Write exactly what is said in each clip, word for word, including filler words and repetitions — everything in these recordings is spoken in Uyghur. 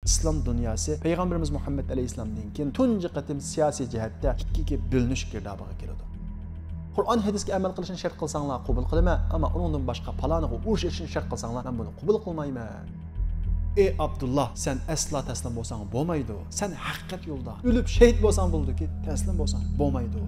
ئىسلام دۇنياسى پەيغەمبىرىمىز مۇھەممەد ئەلەيھىسسالامدىن كېيىن تۇنجى قېتىم سىياسىي جەھەتتە ئىككىگە بۆلۈنۈش گىردابىغا كېلىدۇ. قۇرئان ھەدىسكە ئەمەل قىلىشنى شەرت قىلساڭلار قوبۇل قىلىمەن، ئەمما ئۇنىڭدىن باشقا پالانىغا ئۇرۇش ئېچىشنى شەرت قىلساڭلار، مەن بۇنى قوبۇل قىلمايمەن. ئى ئابدۇللا، سەن ئەسلا تەسلىم بولساڭ بولمايدۇ. سەن ھەقىقەت يولدا ئۆلۈپ شېھىت بولساڭ بولىدۇكى، تەسلىم بولساڭ بولمايدۇ.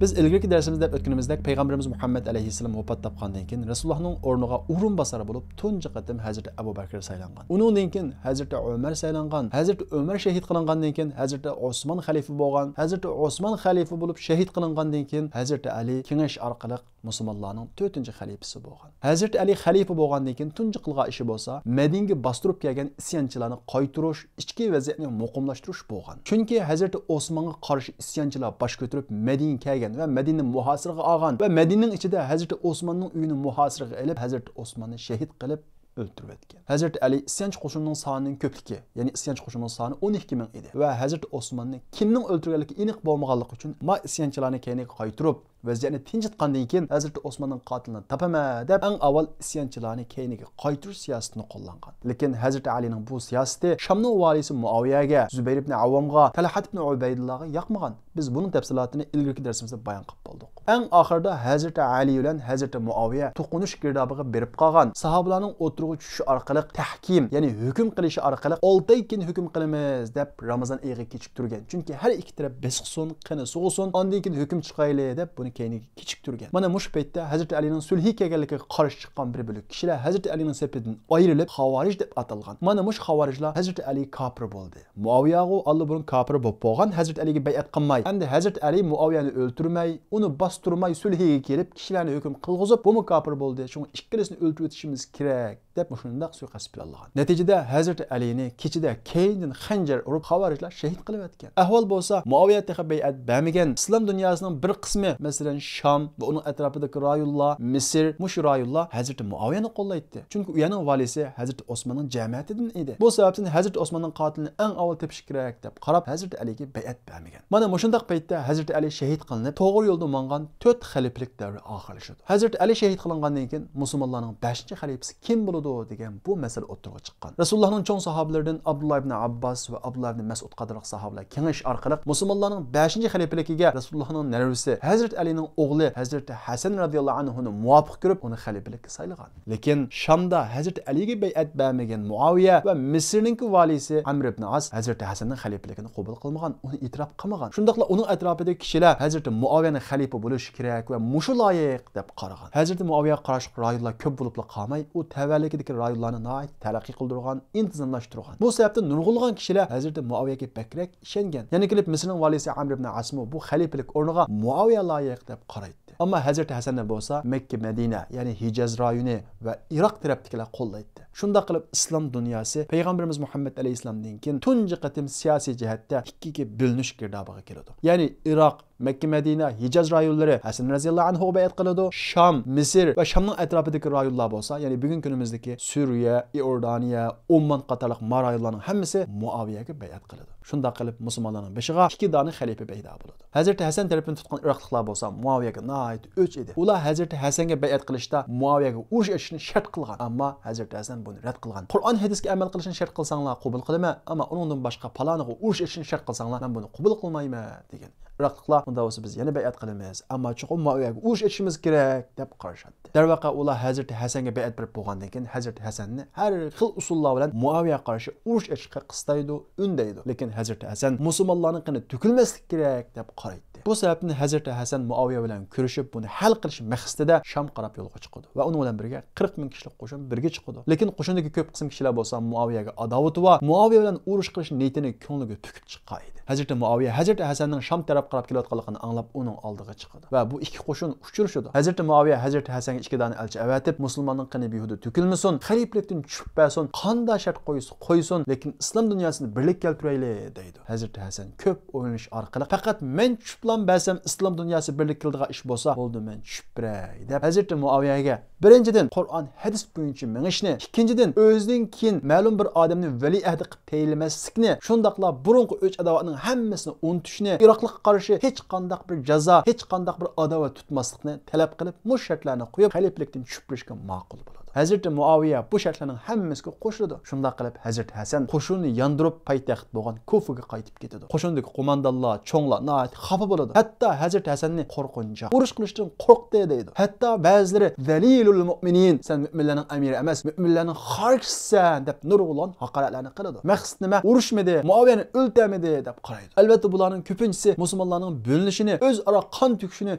بىز ئىلگىرىكى دەرسىمىزدە ئۆتكىنىمىزدەك، پەيغەمبىرىمىز مۇھەممەد ئەلەيھىسسالام ۋاپات تاپقاندىن كېيىن، رەسۇلۇللاھنىڭ ئورنىغا ئورۇنباسار بولۇپ تۇنجى قېتىم ھەزرىتى ئەبۇ بەكرى سايلانغان. ئۇنىڭدىن كېيىن ھەزرىتى ئۆمەر سايلانغان. ھەزرىتى ئۆمەر شېھىت قىلىنغاندىن كېيىن، ھەزرىتى ئوسمان خەلىپە بولغان. ھەزرىتى ئوسمان خەلىپە بولۇپ شېھىت قىلىنغاندىن كېيىن، ھەزرىتى ئەلى كېڭەش ئارقىلىق مۇسۇلمانلارنىڭ تۆتىنچى خەلىپىسى بولغان. ھەزرىتى ئەلى خەلىپە بولغاندىن كېيىن تۇنجى قىلغان ئىشى بولسا، مەدىنىگە باستۇرۇپ كەلگەن ئىسيانچىلارنى قايتۇرۇش، ئىچكى ۋەزىيەتنى مۇقىملاشتۇرۇش بولغان. چۈنكى ھەزرىتى ئوسمانغا قارشى ئىسيانچىلار باش كۆتۈرۈپ مەدىنىگە كەلگەن ۋە مەدىنىنى مۇھاسىرىگە ئالغان ۋە مەدىنىنىڭ ئىچىدە ھەزرىتى ئوسماننىڭ ئۆيىنى مۇھاسىرىگە ئېلىپ، ھەزرىتى ئوسماننى شېھىت قىلىپ ئۆلتۈرۈۋەتكەن. ھەزرىتى ئەلى ئىسيانچى قوشۇنىنىڭ سانىنىڭ كۆپلۈكى، يەنى ئىسيانچى قوشۇنىنىڭ سانى ئون ئىككى مىڭ ئىدى ۋە ھەزرىتى ئوسماننى كىمنىڭ ئۆلتۈرگەنلىكى ئېنىق بولمىغانلىقى ئۈچۈن، ما ئىسيانچىلارنى كەينىگە قايتۇرۇپ، ۋەزىيەتنى تىنچىتقاندىن كېيىن، ھەزرىتى ئوسماننىڭ قاتىلىنى تاپىمەن دەپ، ئەڭ ئاۋۋال ئىسيانچىلارنى كەينىگە قايتۇرۇش سىياسىتىنى قوللانغان. لېكىن ھەزرىتى ئەلىنىڭ بۇ سىياسىتى شامنىڭ ۋالىيسى مۇئاۋىيەگە، زۇبەير ئىبن ئاۋۋامغا، تەلھەت ئىبن ئۇبەيدۇللاغا ياقمىغان. بىز بۇنىڭ تەپسىلاتىنى ئىلگىرىكى دەرسىمىزدە بايان قىلىپ بولدۇق. ئەڭ ئاخىرىدا ھەزرىتى ئەلى بىلەن ھەزرىتى مۇئاۋىيە توقۇنۇش گىردابىغا بېرىپ قالغان. ساھابىلارنىڭ ئوتتۇرىغا چۈشۈشى ئارقىلىق تەھكىم، يەنى ھۆكۈم قىلىشى ئارقىلىق، ئالتە ئاي كېيىن ھۆكۈم قىلىمىز دەپ، رامىزان ئېيىغا كېچىكتۈرگەن. چۈنكى ھەر ئىككى تەرەپ بېسىقسۇن، قېنى سوغۇسۇن، ئاندىن كېيىن ھۆكۈم چىقايلى دەپ، بۇنى كەينىگە كېچىكتۈرگەن. مانا مۇشۇ پەيتتە ھەزرىتى ئەلىنىڭ سۈلھىگە كەلگەنلىكىگە قارشى چىققان بىر بۆلەك كىشىلەر ھەزرىتى ئەلىنىڭ سېپىدىن ئايرىلىپ، خاۋارىج دەپ ئاتالغان. مانا مۇشۇ خاۋارىجلار ھەزرىتى ئەلى كاپىر بولدى. مۇئاۋىيەغۇ ئاللىبۇرۇن كاپىر بولۇپ بولغان، ھەزرىتى ئەلىگە بەيئەت قىلماي، ئەمدى ھەزرىتى ئەلى مۇئاۋىيەنى ئۆلتۈرمەي، ئۇنى باستۇرماي، سۈلھىگە كېلىپ، كىشىلەرنى ھۆكۈم قىلغۇزۇپ، بۇمۇ كاپىر بولدى. شۇڭا ئىككىلىسىنى ئۆلتۈرۈۋېتىشىمىز كېرەك، دەپ مۇشۇنداق سۇيىقەست پىلانلىغان. نەتىجىدە ھەزرىتى ئەلىنى كېچىدە كەينىدىن خەنجەر ئۇرۇپ، خاۋارىجلار شېھىت قىلىۋەتكەن. ئەھۋال بولسا، مۇئاۋىيە تېخى بەيئەت بەرمىگەن، ئىسلام دۇنياسىنىڭ بىر قىسمى، مەسىلەن، شام ۋە ئۇنىڭ ئەتراپىدىكى رايونلار، مىسىر، مۇشۇ رايونلار ھەزرىتى مۇئاۋىيەنى قوللايتتى. چۈنكى ئۇ يەرنىڭ ۋالىسى ھەزرىتى ئوسماننىڭ جەمەتىدىن ئىدى. بۇ سەۋەبتىن ھەزرىتى ئوسماننىڭ قاتىلىنى ئەڭ ئاۋۋال تېپىش كېرەك، دەپ قاراپ، ھەزرىتى ئەلىگە بەيئەت بەرمىگەن. مانا مۇشۇنداق پەيتتە ھەزرىتى ئەلى شېھىت قىلىنىپ، توغرا يولدا ماڭغان تۆت خەلىپىلىك دەۋرى ئاخىرلىشىدۇ. ھەزرىتى ئەلى شېھىت قىلىنغاندىن كېيىن، مۇسۇلمانلارنىڭ بەشىنچى خەلىپىسى كىم بولىدۇ، دېگەن بۇ مەسىلە ئوتتۇرىغا چىققان. رەسۇلۇللاھنىڭ چوڭ ساھابىلىرىدىن ئابدۇللا ئىبن ئابباس ۋە ئابدۇللا ئىبن مەسئۇد قاتارلىق ساھابىلەر كېڭىشىش ئارقىلىق، مۇسۇلمانلارنىڭ بەشىنچى خەلىپىلىكىگە رەسۇلۇللاھنىڭ نەۋرىسى ھەزرىتى ئەلىنىڭ ئوغلى ھەزرىتى ھەسەن رەزىياللاھۇ ئەنھۇنى مۇۋاپىق كۆرۈپ، ئۇنى خەلىپىلىككە سايلىغان. لېكىن شامدا ھەزرىتى ئەلىگە بەيئەت بەرمىگەن مۇئاۋىيە ۋە مىسىرنىڭكى ۋالىسى ئەمر ئىبن ئاس ھەزرىتى ھەسەننىڭ خەلىپىلىكىنى قوبۇل قىلمىغان، ئۇنى ئېتىراپ قىلمىغان. شۇنداقلا ئۇنىڭ ئەتراپىدىكى كىشىلەر ھەزرىتى مۇئاۋىيەنى خەلىپە بولۇشى كېرەك ۋە مۇشۇ لايىق دەپ قارىغان. ھەزرىتى مۇئاۋىيەگە قاراشلىق رايونلار كۆپ بولۇپلا قالماي، ئۇ تەۋەلىكىدىكى رايونلارنى ناھايىتى تەرەققىي قىلدۇرغان، ئىنتىزاملاشتۇرغان. بۇ سەۋەبتىن نۇرغۇنلىغان كىشىلەر ھەزرىتى مۇئاۋىيەگە بەكرەك ئىشەنگەن. يەنە كېلىپ مىسىرنىڭ ۋالىسى ئەمر ئىبن ئاسمۇ بۇ خەلىپىلىك ئورنىغا مۇئاۋىيە لايىق دەپ قارايتتى. ئەمما ھەزرىتى ھەسەننى بولسا مەككە، مەدىنە، يەنى ھىجاز رايونى ۋە ئىراق تەرەپتىكىلەر قوللايتتى. شۇنداق قىلىپ ئىسلام دۇنياسى پەيغەمبىرىمىز مۇھەممەد ئەلەيھىسسالامدىن كېيىن تۇنجى قېتىم سىياسىي جەھەتتە ئىككىگە بۆلۈنۈش گىردابىغا كېلىدۇ. يەنى ئىراق، مەككە، مەدىنە، ھىجاز رايونلىرى ھەسەن رەزىياللاھۇ ئەنھۇغا بەيئەت قىلىدۇ. شام، مىسىر ۋە شامنىڭ ئەتراپىدىكى رايونلار بولسا، يەنى بۈگۈنكى كۈنىمىزدىكى سۈرىيە، ئىئوردانىيە، ئومان قاتارلىق ما رايونلارنىڭ ھەممىسى مۇئاۋىيەگە بەيئەت قىلىدۇ. شۇنداق قىلىپ مۇسۇلمانلارنىڭ بېشىغا ئىككى دانە خەلىپە پەيدا بولىدۇ. ھەزرىتى ھەسەن تەرىپىنى تۇتقان ئىراقلىقلار بولسا مۇئاۋىيەگە ناھايىتى ئۆچ ئىدى. ئۇلار ھەزرىتى ھەسەنگە بەيئەت قىلىشتا مۇئاۋىيەگە ئۇرۇش ئېچىشنى شەرت قىلغان، ئەمما ھەزرىتى ھەسەن بۇنى رەت قىلغان. قۇرئان ھەدىسكە ئەمەل قىلىشنى شەرت قىلساڭلار قوبۇل قىلىمەن، ئەمما ئۇنىڭدىن باشقا پالانىغا ئۇرۇش ئېچىشنى شەرت قىلساڭلار مەن بۇنى قوبۇل قىلمايمەن، دېگەن. ئىراقلىقلار ئۇنداق بولسا بىز يەنە بەيئەت قىلىمىز، ئەمما چوقۇم مۇئاۋىيەگە ئۇرۇش ئېچىشىمىز كېرەك، دەپ قارىشاتتى. دەرۋەقە، ئۇلار ھەزرىتى ھەسەنگە بەيئەت بېرىپ بولغاندىن كېيىن، ھەزرىتى ھەسەننى ھەر خىل ئۇسۇللار بىلەن مۇئاۋىيەگە قارشى ئۇرۇش ئېچىشقا قىستايدۇ، ئۈندەيدۇ. لېكىن ھەزرىتى ھەسەن مۇسۇلمانلارنىڭ قېنى تۆكۈلمەسلىكى كېرەك، دەپ قارايتتى. بۇ سەۋەبتىن ھەزرىتى ھەسەن مۇئاۋىيە بىلەن كۆرۈشۈپ، بۇنى ھەل قىلىش مەقسىتىدە شام قاراپ يولغا چىقىدۇ ۋە ئۇنىڭ بىلەن بىرگە قىرىق مىڭ كىشىلىك قوشۇن بىرگە چىقىدۇ. لېكىن قوشۇندىكى كۆپ قىسىم كىشىلەر بولسا مۇئاۋىيەگە ئاداۋىتى بار، مۇئاۋىيە بىلەن ئۇرۇش قىلىش نىيىتىنى كۆڭلىگە پۈكۈپ چىققان ئىدى. ھەزرىتى مۇئاۋىيە ھەزرىتى ھەسەننىڭ شام تەرەپ قاراپ كېلىۋاتقانلىقىنى ئاڭلاپ، ئۇنىڭ ئالدىغا چىقىدۇ ۋە بۇ ئىككى قوشۇن ئۇچرىشىدۇ. ھەزرىتى مۇئاۋىيە ھەزرىتى ھەسەنگە ئىككى دانە ئەلچى ئەۋەتىپ، مۇسۇلماننىڭ قېنى بىھۇدە تۆكۈلمىسۇن، خەلىپىلىكتىن چۈشۈپ بەرسۇن، قانداق شەرت قويسا قويسۇن، لېكىن ئىسلام دۇنياسىنى بىرلىككە كەلتۈرەيلى، دەيدۇ. ھەزرىتى ھەسەن كۆپ ئويلىنىش ئارقىلىق، پەقەت مەن چۈشۈپلا سالام بەرسەم، ئىسلام دۇنياسى بىرلىككە كېلىدىغان ئىش بولسا، بولدى، مەن چۈشۈپ بېرەي، دەپ ھەزرىتى مۇئاۋىيەگە بىرىنچىدىن، قۇرئان، ھەدىس بويىچە مېڭىشنى، ئىككىنچىدىن، ئۆزىدىن كېيىن مەلۇم بىر ئادەمنى ۋەلىئەھدى قىلىپ تەيىنلىمەسلىكنى، شۇنداقلا بۇرۇنقى ئۆچ-ئاداۋەتنىڭ ھەممىسىنى ئۇنتۇشنى، ئىراقلىققا قارشى ھېچقانداق بىر جازا، ھېچقانداق بىر ئاداۋەت تۇتماسلىقنى تەلەپ قىلىپ، مۇشۇ شەرتلەرنى قويۇپ، خەلىپىلىكتىن چۈشۈپ بېرىشكە ماقۇل بولىدۇ. ھەزرىتى مۇئاۋىيە بۇ شەرتلەرنىڭ ھەممىسىگە قوشۇلىدۇ. شۇنداق قىلىپ، ھەزرىتى ھەسەن قوشۇننى ياندۇرۇپ، پايتەخت بولغان كۇفىگە قايتىپ كېتىدۇ. قوشۇندىكى قوماندانلار، چوڭلار ناھايىتى خاپا بولىدۇ. ھەتتا ھەزرىتى ھەسەننى قورقۇنچاق، ئۇرۇش قىلىشتىن قورقتى دەيدۇ. ھەتتا بەزىلىرى «زەلىلۇل مۇئمىنىن، سەن مۆمىنلەرنىڭ ئەمىرى ئەمەس، مۆمىنلەرنىڭ خارىجىسىسەن» دەپ نۇرغۇنلىغان ھاقارەتلەرنى قىلىدۇ. مەقسىتى نېمە؟ ئۇرۇشمىدى، مۇئاۋىيەنى ئۆلتۈرمىدى دەپ قارايدۇ. ئەلۋەتتە، بۇلارنىڭ كۆپىنچىسى مۇسۇلمانلارنىڭ بۆلۈنۈشىنى، ئۆزئارا قان تۆكۈشىنى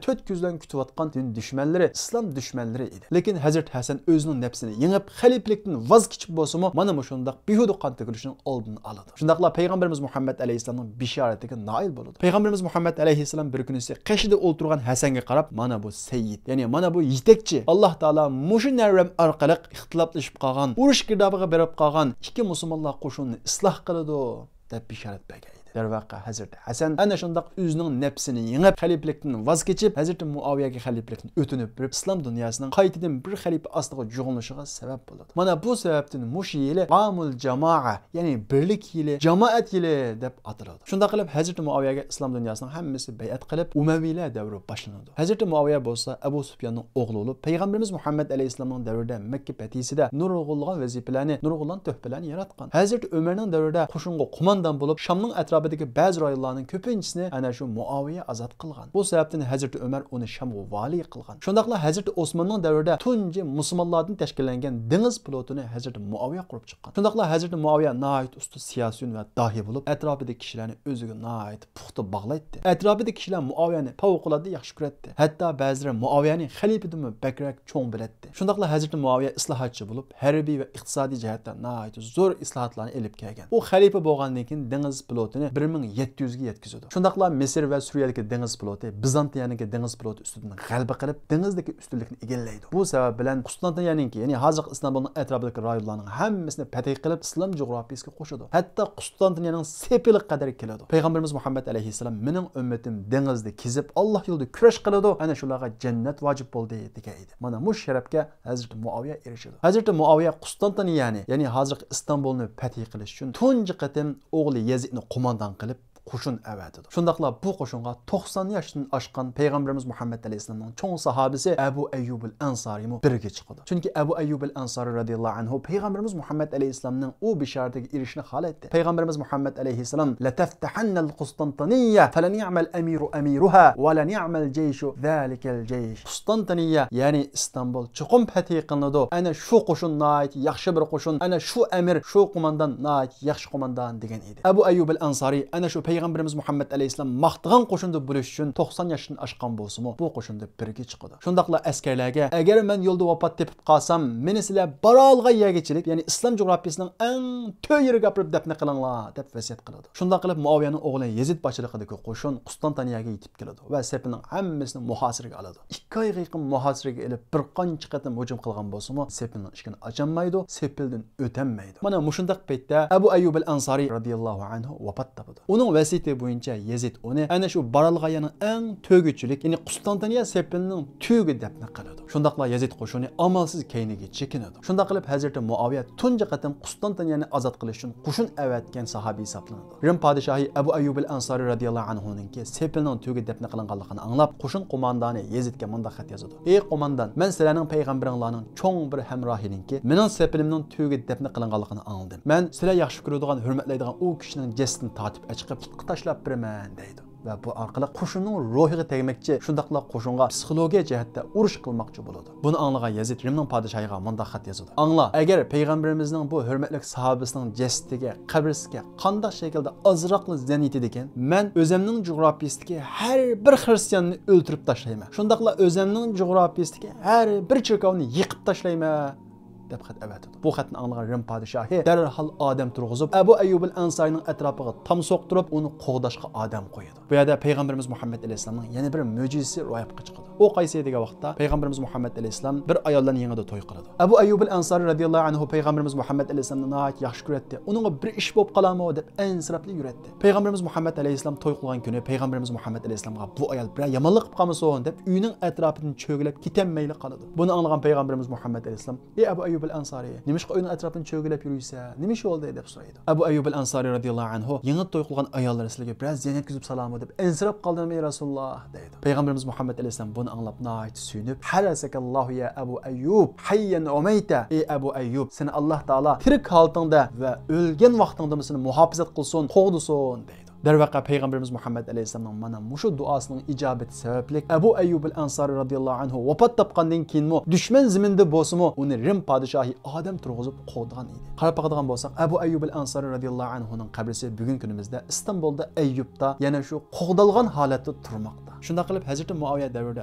تۆت كۆز بىلەن كۈتۈۋاتقان دىن دۈشمەنلىرى، ئىسلام دۈشمەنلىرى ئىدى. لېكىن ھەزرىتى ھەسەن ئۆزىنىڭ نەپسىنى يېڭىپ، خەلىپىلىكتىن ۋاز كېچىپ بولسىمۇ، مانا مۇشۇنداق بىھۇدە قان تۆكۈلۈشنىڭ ئالدىنى ئالىدۇ. شۇنداقلا پەيغەمبىرىمىز مۇھەممەد ئەلەيھىسسالامنىڭ بېشارىتىگە نائىل بولىدۇ. پەيغەمبىرىمىز مۇھەممەد ئەلەيھىسسالام بىر كۈنىسى قېشىدا ئولتۇرغان ھەسەنگە قاراپ، «مانا بۇ سەييىد، يەنى مانا بۇ يېتەكچى. ئاللاھ تائالا مۇشۇ نەۋرەم ئارقىلىق ئىختىلاپلىشىپ قالغان، ئۇرۇش گىردابىغا بېرىپ قالغان ئىككى مۇسۇلمانلار قوشۇنىنى ئىسلاھ قىلىدۇ» دەپ بېشارەت بەرگەن ئىدى. دەرۋەقە، ھەزرىتى ھەسەن ئەنە شۇنداق ئۆزىنىڭ نەپسىنى يېڭىپ، خەلىپىلىكتىن ۋاز كېچىپ، ھەزرىتى مۇئاۋىيەگە خەلىپىلىكنى ئۆتۈنۈپ بېرىپ، ئىسلام دۇنياسىنىڭ قايتىدىن بىر خەلىپە ئاستىغا جۇغلىنىشىغا سەۋەب بولىدۇ. مانا بۇ سەۋەبتىن مۇشۇ يىلى ئامۇل جامائە، يەنى بىرلىك يىلى، جامائەت يىلى دەپ ئاتىلىدۇ. شۇنداق قىلىپ، ھەزرىتى مۇئاۋىيەگە ئىسلام دۇنياسىنىڭ ھەممىسى بەيئەت قىلىپ، ئۇمەۋىيلەر دەۋرى باشلىنىدۇ. ھەزرىتى مۇئاۋىيە بولسا ئەبۇ سۇپياننىڭ ئوغلى بولۇپ، پەيغەمبىرىمىز مۇھەممەد ئەلەيھىسسالامنىڭ دەۋرىدە مەككە پەتھىسىدە نۇرغۇنلىغان ۋەزىپىلەرنى، نۇرغۇنلىغان تۆھپىلەرنى ياراتقان. ھەزرىتى ئۆمەرنىڭ دەۋرىدە قوشۇنغا قوماندان بولۇپ، شامنىڭ ئەتراپىدىكى بەزى رايونلارنىڭ كۆپىنچىسىنى ئەنە شۇ مۇئاۋىيە ئازاد قىلغان. بۇ سەۋەبتىن ھەزرىتى ئۆمەر ئۇنى شامغا ۋالىي قىلغان. شۇنداقلا ھەزرىتى ئوسماننىڭ دەۋرىدە تۇنجى مۇسۇلمانلاردىن تەشكىللەنگەن دېڭىز فلوتىنى ھەزرىتى مۇئاۋىيە قۇرۇپ چىققان. شۇنداقلا ھەزرىتى مۇئاۋىيە ناھايىتى ئۇستا سىياسىيون ۋە داھىي بولۇپ، ئەتراپىدىكى كىشىلەرنى ئۆزىگە ناھايىتى پۇختا باغلايتتى. ئەتراپىدىكى كىشىلەر مۇئاۋىيەنى پەۋقۇلئاددە ياخشى كۆرەتتى. ھەتتا بەزىلىرى مۇئاۋىيەنى خەلىپىدىنمۇ بەكرەك چوڭ بىلەتتى. شۇنداقلا ھەزرىتى مۇئاۋىيە ئىسلاھاتچى بولۇپ، ھەربىي ۋە ئىقتىسادىي جەھەتتە ناھايىتى زور ئىسلاھاتلارنى ئېلىپ كەلگەن. ئۇ خەلىپە بولغاندىن كېيىن دېڭىز فلوتىنى بىر مىڭ يەتتە يۈزگە يەتكۈزىدۇ. شۇنداقلا مىسىر ۋە سۈرىيەدىكى دېڭىز فلوتى بىزانتىيەنىڭكى دېڭىز فلوتى ئۈستىدىن غەلىبە قىلىپ، دېڭىزدىكى ئۈستۈنلۈكنى ئىگىلەيدۇ. بۇ سەۋەب بىلەن قۇستانتىنىيەنىڭكى، يەنى ھازىرقى ئىستانبۇلنىڭ ئەتراپىدىكى رايونلارنىڭ ھەممىسىنى پەتھى قىلىپ، ئىسلام جۇغراپىيىسىگە قوشىدۇ. ھەتتا قۇستانتىنىيەنىڭ سېپىلىغا قەدەر كېلىدۇ. پەيغەمبىرىمىز مۇھەممەد ئەلەيھىسسالام، «مېنىڭ ئۈممىتىم دېڭىزدا كېزىپ، ئاللاھ يولىدا كۈرەش قىلىدۇ، ئەنە شۇلارغا جەننەت ۋاجىپ بولدى» دېگەن ئىدى. مانا مۇشۇ شەرەپكە ھەزرىتى مۇئاۋىيە ئېرىشىدۇ. ھەزرىتى مۇئاۋىيە قۇستانتىنىيەنى، يەنى ھازىرقى ئىستانبۇلنى پەتھى قىلىش ئۈچۈن تۇنجى قېتىم ئوغلى يەزىدنى قوماندان قىلىپ، قوشۇن ئەۋەتىدۇ. شۇنداقلا بۇ قوشۇنغا توقسان ياشتىن ئاشقان پەيغەمبىرىمىز مۇھەممەد ئەلەيھىسسالامنىڭ چوڭ ساھابىسى ئەبۇ ئەييۇبۇل ئەنسارىمۇ بىرگە چىقىدۇ. چۈنكى ئەبۇ ئەييۇبۇل ئەنسارى رەزىياللاھۇ ئەنھۇ پەيغەمبىرىمىز مۇھەممەد ئەلەيھىسسالامنىڭ ئۇ بىشارىتىگە ئېرىشىشنى خالايتتى. پەيغەمبىرىمىز مۇھەممەد ئەلەيھىسسالام، «لەتەفتەھەننەل قۇستانتىنىيە، فەلەنىئمەل ئەمىرۇ ئەمىرۇھا، ۋەلەنىئمەل جەيشۇ زالىكەل جەيش.» قۇستانتىنىيە، يەنى ئىستانبۇل چوقۇم پەتھى قىلىنىدۇ. ئەنە شۇ قوشۇن ناھايىتى ياخشى بىر قوشۇن، ئەنە شۇ ئەمىر، شۇ قوماندان ناھايىتى ياخشى قوماندان، دېگەن ئىدى. ئەبۇ ئەييۇبىل ئەنسارى ئەنە شۇ پەيغەمبىرىمىز مۇھەممەد ئەلەيھىسسالام ماختىغان قوشۇندا بولۇش ئۈچۈن توقسان ياشتىن ئاشقان بولسىمۇ، بۇ قوشۇندا بىرگە چىقىدۇ. شۇنداقلا ئەسكەرلەرگە، «ئەگەر مەن يولدا ۋاپات تېپىپ قالسام، مېنى سىلەر بارالىغان يەرگىچىلىك، يەنى ئىسلام جۇغراپىيىسىنىڭ ئەڭ تۆر يېرىگە ئاپىرىپ دەپنە قىلىڭلار» دەپ ۋەسىيەت قىلىدۇ. شۇنداق قىلىپ، مۇئاۋىيەنىڭ ئوغلى يېزىد باشچىلىقىدىكى قوشۇن قۇستانتانىيەگە يېتىپ كېلىدۇ ۋە سېپىلنىڭ ھەممىسىنى مۇھاسىرىگە ئالىدۇ. ئىككى ئايغا يېقىن مۇھاسىرىگە ئېلىپ، بىر قانچە قېتىم ھۇجۇم قىلغان بولسىمۇ، سېپىلنىڭ ئىشىكىنى ئاچالمايدۇ، سېپىلدىن ئۆتەلمەيدۇ. مانا مۇشۇنداق پەيتتە ئەبۇ ئەييۇبىل ئەنسارى رەزىياللاھۇ ئەنھۇ ۋاپات تاپىدۇ. ئۇنىڭ ۋەسىيىتى بويىچە يېزىد ئۇنى ئەنە شۇ بارالغان يەرنىڭ ئەڭ تۆگىچىلىك، يەنى قۇستانتانىيە سېپىلىنىڭ تۆگى دەپنە قىلىدۇ. شۇنداقلا يېزىد قوشۇنى ئامالسىز كەينىگە چېكىنىدۇ. شۇنداق قىلىپ، ھەزرىتى مۇئاۋىيە تۇنجى قېتىم قۇستانتانىيەنى ئازاد قىلىش ئۈچۈن قوشۇن ئەۋەتكەن ساھابى ھېسابلىنىدۇ. رىم پادىشاھى ئەبۇ ئەييۇبىل ئەنسارى رەزىياللاھۇ ئەنھۇنىڭكى سېپىلنىڭ تۆگە دەپنە قىلىنغانلىقىنى ئاڭلاپ، قوشۇن قوماندانى يېزىدكە مۇنداق خەت يازىدۇ: «ئەي قوماندان، مەن سىلەرنىڭ پەيغەمبىرىڭلارنىڭ چوڭ بىر ھەمراھىنىڭكى مېنىڭ سېپىلىمنىڭ تۆگە دەپنە قىلىنغانلىقىنى ئاڭلىدىم. مەن سىلەر ياخشى كۆرىدىغان، ھۆرمەتلەيدىغان ئۇ كىشىنىڭ جەسىتىنى تارتىپ ئەچىقىپ، ئوتقا تاشلاپ بېرىمەن» دەيدۇ. ۋە بۇ ئارقىلىق قوشۇننىڭ روھىغا تەگمەكچى، شۇنداقلا قوشۇنغا پسىخولوگىيە جەھەتتە ئۇرۇش قىلماقچى بولىدۇ. بۇنى ئاڭلىغان يەزىد رىمنىڭ پادىشاھىغا مۇنداق خەت يازىدۇ: «ئاڭلا، ئەگەر پەيغەمبىرىمىزنىڭ بۇ ھۆرمەتلىك ساھابىسىنىڭ جەسىتىگە، قەبرىسىگە قانداق شەكىلدە ئازراقلا زىيان يېتىدىكەن، مەن ئۆزەمنىڭ جۇغراپىيىسىدىكى ھەر بىر خىرىستىياننى ئۆلتۈرۈپ تاشلايمەن. شۇنداقلا ئۆزەمنىڭ جۇغراپىيىسىدىكى ھەر بىر چېركاۋنى يېقىپ تاشلايمەن» دەپ خەت ئەۋەتىدۇ. بۇ خەتنى ئاڭلىغان رىم پادىشاھى دەرھال ئادەم تۇرغۇزۇپ، ئەبۇ ئەييۇبىل ئەنسارىنىڭ ئەتراپىغا تام سوقتۇرۇپ، ئۇنى قوغداشقا ئادەم قويىدۇ. بۇ يەردە پەيغەمبىرىمىز مۇھەممەد ئەلەيھىسسالامنىڭ يەنە بىر مۆجىزىسى روياپقا چىقىدۇ. ئۇ قايسى دېگەن ۋاقىتتا پەيغەمبىرىمىز مۇھەممەد ئەلەيھىسسالام بىر ئايال بىلەن يېڭىدا توي قىلىدۇ. ئەبۇ ئەييۇب ئەل ئەنسارى رادىياللاھۇ ئەنھۇ پەيغەمبىرىمىز مۇھەممەد ئەلەيھىسسالامنى ناھايىتى ياخشى كۆرەتتى. ئۇنىڭغا بىر ئىش بولۇپ قالامۇ دەپ ئەنسىراپلا يۈرەتتى. پەيغەمبىرىمىز مۇھەممەد ئەلەيھىسسالام توي قىلغان كۈنى پەيغەمبىرىمىز مۇھەممەد ئەلەيھىسسالامغا بۇ ئايال بىرەر يامانلىق قىلىپ قالمىسۇن دەپ ئۆينىڭ ئەتراپىدىن چۆگىلەپ كېتەلمەيلا قالىدۇ. بۇنى ئاڭلىغان پەيغەمبىرىمىز مۇھەممەد ئەلەيھىسسالام، ئى ئەبۇ ئەييۇب ئەل ئەنسارى، نېمىشقا ئۆينىڭ ئەتراپىدىن چۆگىلەپ يۈرۈيسەن؟ نېمە ئىش بولدى؟ دەپ سورايدۇ. ئەبۇ ئەييۇب ئەل ئەنسارى رادىياللاھۇ ئەنھۇ، يېڭى توي قىلغان ئاياللار سىلەرگە بىرەر زىيان يەتكۈزۈپ سالامۇ دەپ ئەنسىرەپ قالدىم، ئەي رەسۇلاللا، دەيدۇ. پەيغەمبىرىمىز مۇھەممەد ئەلەيھىسسالام بۇنى ئاڭلاپ ناھايىتى سۆيۈنۈپ، ھەرەسەكەللاھۇ يا ئەبۇ ئەييۇب، ھەييەن ئۇمەيتە، ئى ئەبۇ ئەييۇب، سېنى ئاللاھ تائالا تىرىك ھالىتىڭدە ۋە ئۆلگەن ۋاقتىڭدىمۇ سېنى مۇھاپىزەت قىلسۇن، قوغدىسۇن، دەيدۇ. دەرۋەقە، پەيغەمبىرىمىز مۇھەممەد ئەلەيھىسسالامنىڭ مانا مۇشۇ دۇئاسىنىڭ ئىجابىتى سەۋەبلىك ئەبۇ ئەييۇب ئەل ئەنسارى رادىياللاھۇ ئەنھۇ ۋاپات تاپقاندىن كېيىنمۇ دۈشمەن زېمىنىدا بولسىمۇ ئۇنى رىم پادىشاھى ئادەم تۇرغۇزۇپ قوغدىغان ئىدى. قاراپ باقىدىغان بولساق، ئەبۇ ئەييۇب ئەل ئەنسارى رادىياللاھۇ ئەنھۇنىڭ قەبرىسى بۈگۈنكى كۈنىمىزدە ئىستانبۇلدا ئەييۇبتا يەنە شۇ قوغدالغان ھالەتتە تۇرماقتا. شۇنداق قىلىپ، ھەزرىتى مۇئاۋىيە دەۋرىدە